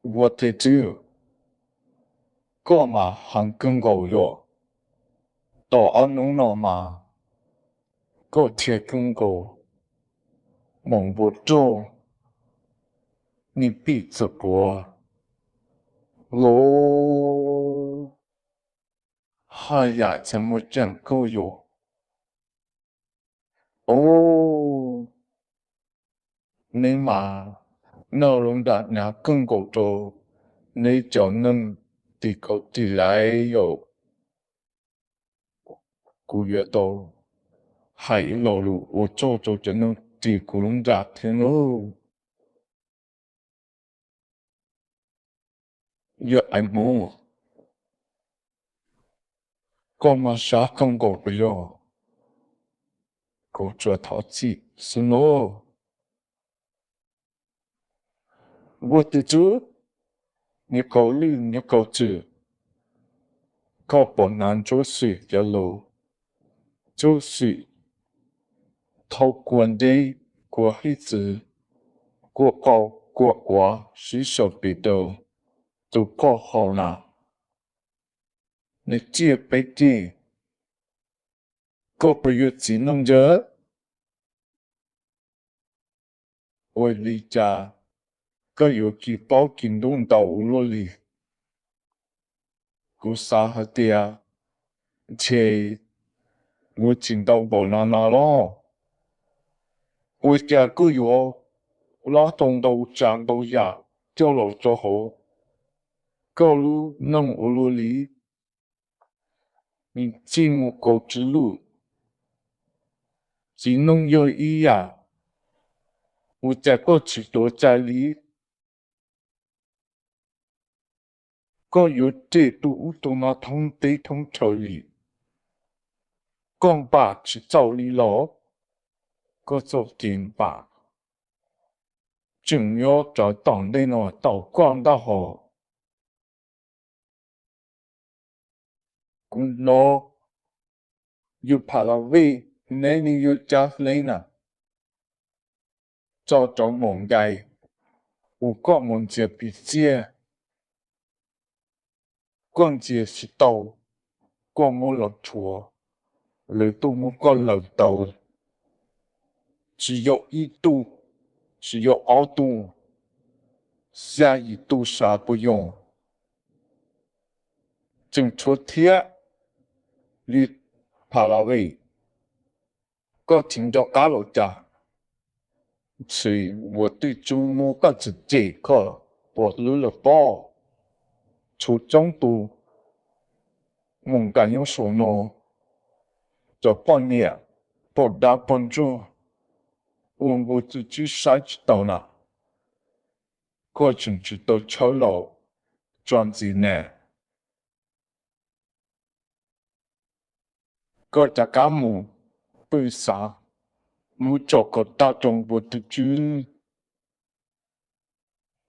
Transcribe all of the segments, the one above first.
Ua tij Tswb, koj mas heev kawg nkaus yom. Tau ob hnub no mas koj dhia kawg nkaus mus npua roj, nej pij txawm puav los, haj yam txhais muaj tseem kawg yom. Os, neb mas noj lub nra hnav kawg nkaus rau neb cov neeg tim kaum tim laiv yom. Kuv yuav tau hais ib lo lus ua tsaug rau cov neeg tim kuv lub nra thiab nawb. Yog Aiv Hmoob, koj mas sab kawg nkaus puas yog? Kuv tsuas thov txim xwb nawb. Ua tij Tswb, niam kaus lwj niam kaus tswm, koj puas hnav ntsuab xwm cov lus, ntsuab xwm thauj kua deb kua hwj txwv, kua qau kua quav sib sau pem rau tus poj haum na? Nws ciaj peb tij, koj puas yuav txiv neej ntawd? Ua li cas koj yuav kis paub kis ntub ntau ua luaj li? Kuv xav hais tias ntshe yuav tsis ntau npaum no no los. Ua cas koj yuav lob tau ntau tsav ntau yam coj los rau hauv koj lub neej ua luaj li? Nws txij mus kaum tswv lwm, txiv neej yog ib yam, ua cas koj tsis tuav cai li? Koj yuav cem tus ub tus no thoob teb thoob chaw li. Koj npam tsis txaus li los? Koj txoj kev npam tseem nyob rau tom ntej no tau koj ntaj hos. Kuv hnov yus pham las vej, neb li yus cab hleb na, tso rau maum nkai, ua koj mus ntxias piv txiaj, koj ntxias tsis tau, koj muab los rhuav, lwm tus muab koj laws tau. Tsis yog ib tug, tsis yog ob tug, xya yim tug sav puas yog? Tseem tshuav thiab li pham las vej, koj thiaj nco qab los cas? Txhim ua tij Tswb muab koj txim cem koj puas hlwb lawm pob? Tshuav coob tus mus nkas nyob saum no, cov poj niam poj dab poj ntsuag ua npua txwj Tswb saib tsis taus na. Koj tseem tsis tau tshawb los tso ntxiv ne. Koj rov qab mus pw xav, mus tsom kom tag rau npua txwj Tswb.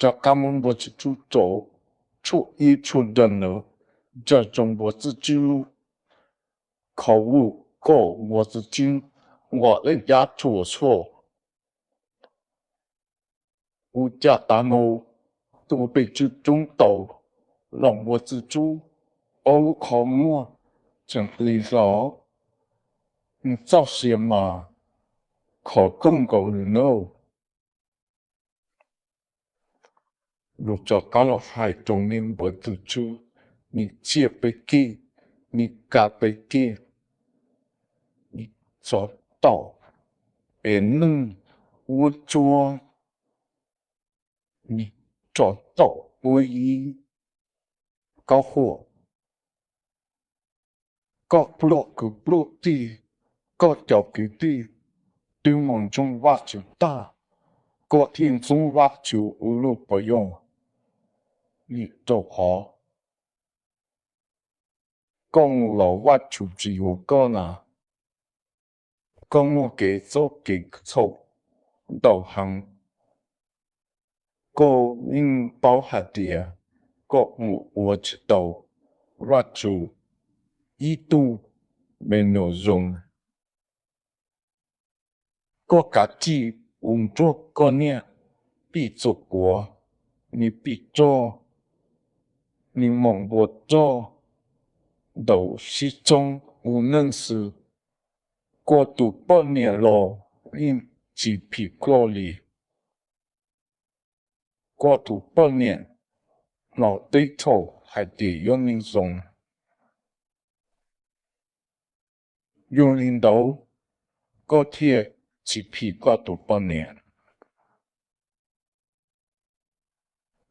Rov qab muab npua txwj Tswb rau tshuaj ib tshuaj nrag ntawd, nrog rau npua txwj Tswb lub kho vuj kom npua txwj Tswb nquam lej yab tshuaj tshuaj. Ua cas tav no tus pem tswj coob tau los npua txwj Tswb ob lub qhov muag tseem plig hlo, nws txoj sia mas khov kawg nkaus li na. Yus rov qab los hais rau nej npua txwj Tswb, nej ciaj peb kev, nej kav peb kev, nej tso taum peb neej ua tsuag, nej tso taum ua ib qab huam. Koj pluag kwv pluag tij, koj cov kwv tij twb mus ntsoog Vajtswv tag, koj thiaj ntxub Vajtswv ua luaj puas yog? Vim rau qhov koj mus los Vajtswv tsis yuav koj na. Koj muaj kev txoj kev txhaum ntau heev. Koj yeej paub hais tias koj mus ua tsis tau Vajtswv ib tug me nyuam zoo. Koj kav tsij ua nruab koj niaj pij txuas kuav, nws pim roj, nws mom npua roj, ntaus sib txoob ua neej xwb. Koj tus poj niam los yeej tsis phim koj li. Koj tus poj niam los teb thaum hais tias yog neeg zoo. Yog li ntawd, koj thiaj tsis phim koj tus poj niam.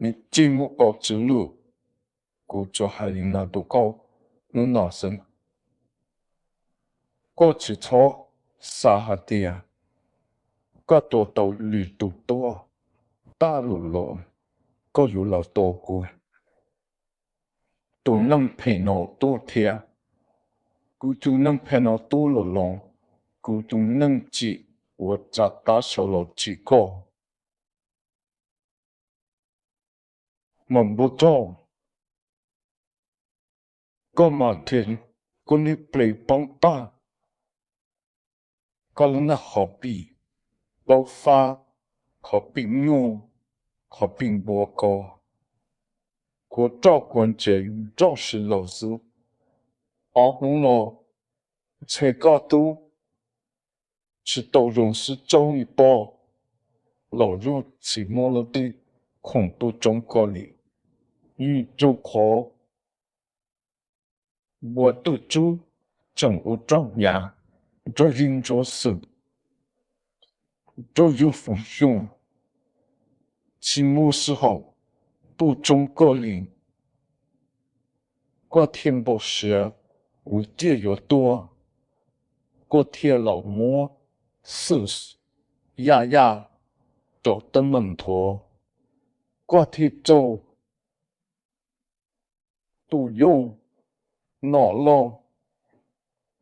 Nws tsis muaj kaum tswv lus, kuv tsuas hais li no rau koj hnub no xwb. Koj tsis txhob xav hais tias koj tua tau lwm tus tuaj, taj lus los koj yuav los tua kuv. Tus neeg phem no tuaj thiab, kuv tus neeg phem no tuaj los los, kuv tus neeg tsim ua tsa tab sau los tsim koj. Mom npua roj, koj mam them koj niag ples poob tag. Koj lub naj qhov pim plaub fab, qhov pim nyuj, qhov pim npua ko, kuav roj kuav ntsev nroj si laus xwb. Ob hnub no ntshe koj tub tsis tau zoo sib tsaug li pob, los yog tsis muaj leej twg khoom tuaj tsoob koj li. Vim rau qhov npua tuj tsub tseem ua roj yav nrog yij ntsuab xwm, nrog yug foom xyuam, tsis muaj sij hawm tuaj tsoob koj li. Koj thiaj npau siav, kuv thiaj yuav tuaj, koj thiaj los muab xwm yaj yaj rau teeb meem nthuav, koj thiaj raug tus yauj nom loj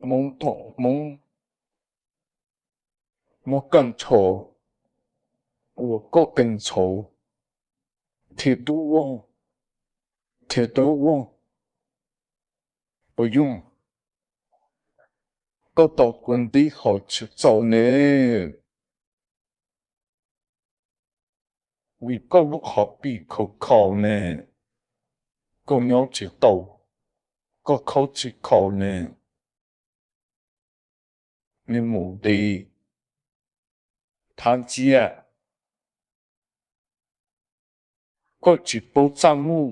Hmoob thaum Hmoob muab kawm ntxhov, ua koj kawm ntxhov, thiaj tub ua, thiaj tub ua, puas yog? Koj tau kua ntib haus tsis txaus ne, vim koj lub qhov pim khaus khaus ne, koj nyob tsis tau, koj khaub tsis khaus ne. Nws mus nti thab ntxiab, koj tsis paub txaj muag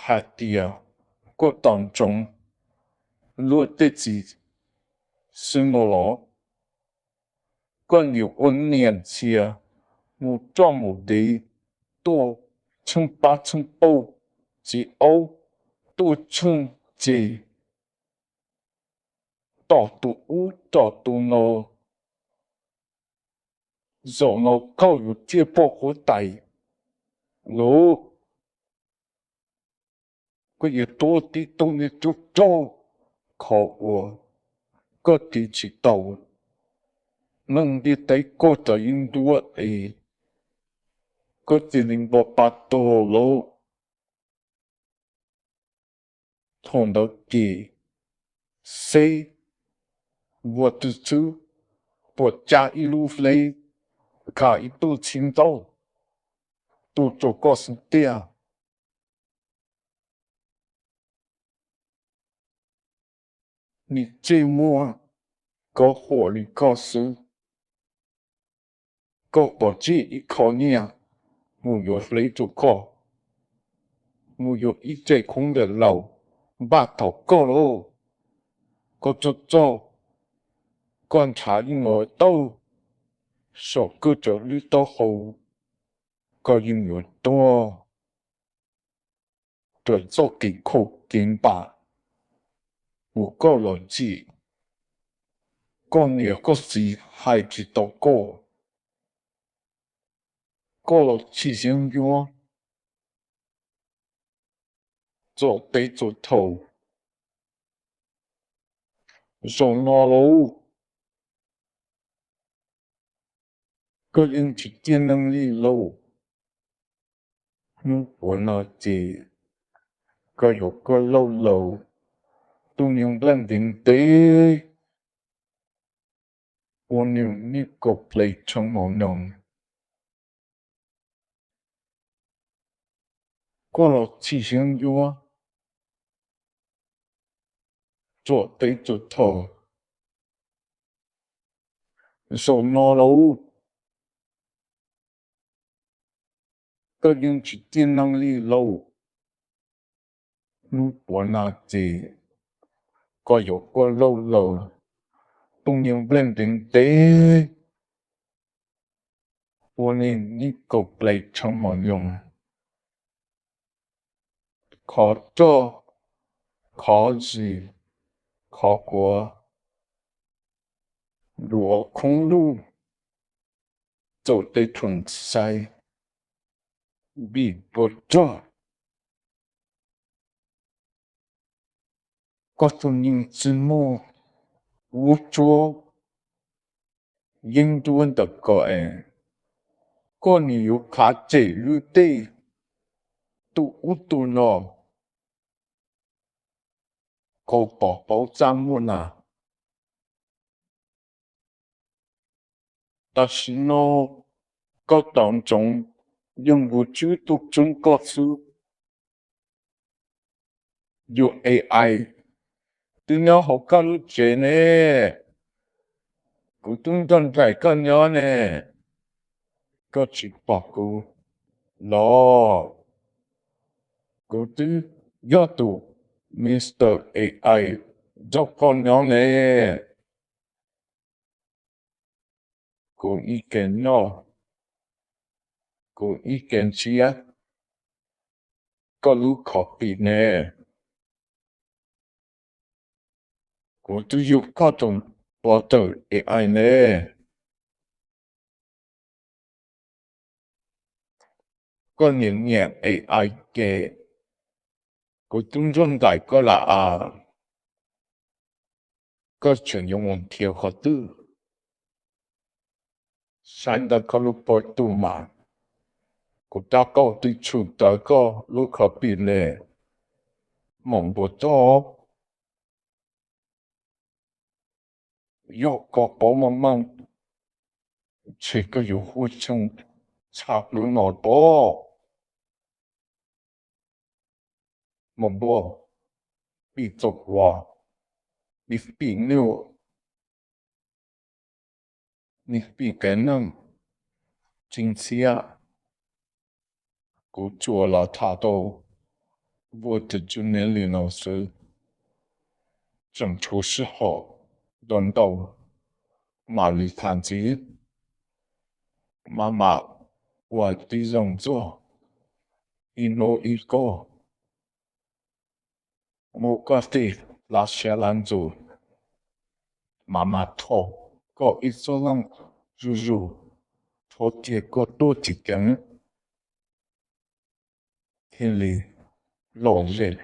hais tias koj tos ntsoov luag tej txiv xwb no los? Koj yuav ua niam ntxhias mus roj mus ntiv, tuaj tsheej pab tsheej pauj, txiv aub tuaj tsheej txiv, tom tus ub tom tus no. Zaum no koj yuav ciaj poj huab tais lauj. Koj yuav tuaj tib tug niag tub rog, qhov uas koj tiv tsis tau, neeg ntiaj teb koj tau yeej ntuab es koj cia li npau pa tuag lauj. Thaum ntawd ces seb npua twg xwb puas cab ib lub hleb, khaws ib tug txhib ntaub tuaj rau koj xwb tiag. Nws tseem muaj koj huam li koj xwb. Koj pom txij ib qho nyiaj mus yuav hleb rau koj, mus yuav ib tsev khaub ncaws laus npaj thaum koj lauj. Koj txog txog, koj ntshav yeej los tau saum koj cov lub taub hau, koj yeej yuav tuag raws txoj kev khaum kev npam uas koj los txim. Koj niam koj txiv hais tsis tau koj, koj los txim siab ncuab txom teb txom chaw. Zaum no lauj, koj yeej tsis ciaj neeg li lauj. Hnub puav no ces koj yuav koj lauj laus tus niag nplej ntev ntev ua nws niag kaum ples tshee mos noos. koj los txhim siab ntsuab tsuam teb tsuam chaw. Zaum no lauj, koj yeej tsis txiaj neeg li lauj. Hnub puav nag ces koj yuav kuaj lauj laws, phooj ywg nplej ntev ntev ua li nib kaum plais tshaj mos yoos, khov roj, khov zis, khov quav, nruav khoob lug, txaus tej txhua xaiv, vim puas rog. Koj tus neeg tsis muaj vuab tsuab yeeb ncuab ntawm ko es koj nws yuav khav tsem lub tej tus ub tus no, koj pom paub txaj muag na. Tam sim no koj tau ntsoov yog nkaus tswb tuaj txeeb koj xwb. Yus A I twb nyob hauv koj lub tsev ne, kuv twb nrog nraim koj nyob ne, koj tsis pom kuv los? Kuv twb yog tus Mister A I nrog koj nyob ne. Kuv ib ke noj, kuv ib ke ntshiab koj lub kho pim ne. Kuv twb yug koj tus pov thawj A I ne. Koj nyiam nyiam A I ces kuv twb nrog nraim koj lawm as. Koj tseem yuav mus nrhiav qhov twg? Saib ntawm koj lub pob tw mas kuv rab qau twb tshwm tawm koj lub kho pim ne, mos npua toj. Yog koj paub maj maj, ntshe koj yuav huaj tshee tshaj plaws no pob. Mos npua, pim txaus quav, pim pim nyuj, pim pim kev neeg, tsis ntxhiab. Kuv tsuas los tham tau Walt Disney li no xwb, tseem tshuav sij hawm ntau ntau mam li tham ntxiv. Maj mam ua tib zoo txuag ib hnub ib koj, muab koj tej laj siab laj ntsws mam mam thau koj ib txoj leej zuj zus, thov tias koj tuaj tsis ceev thiaj li lom zem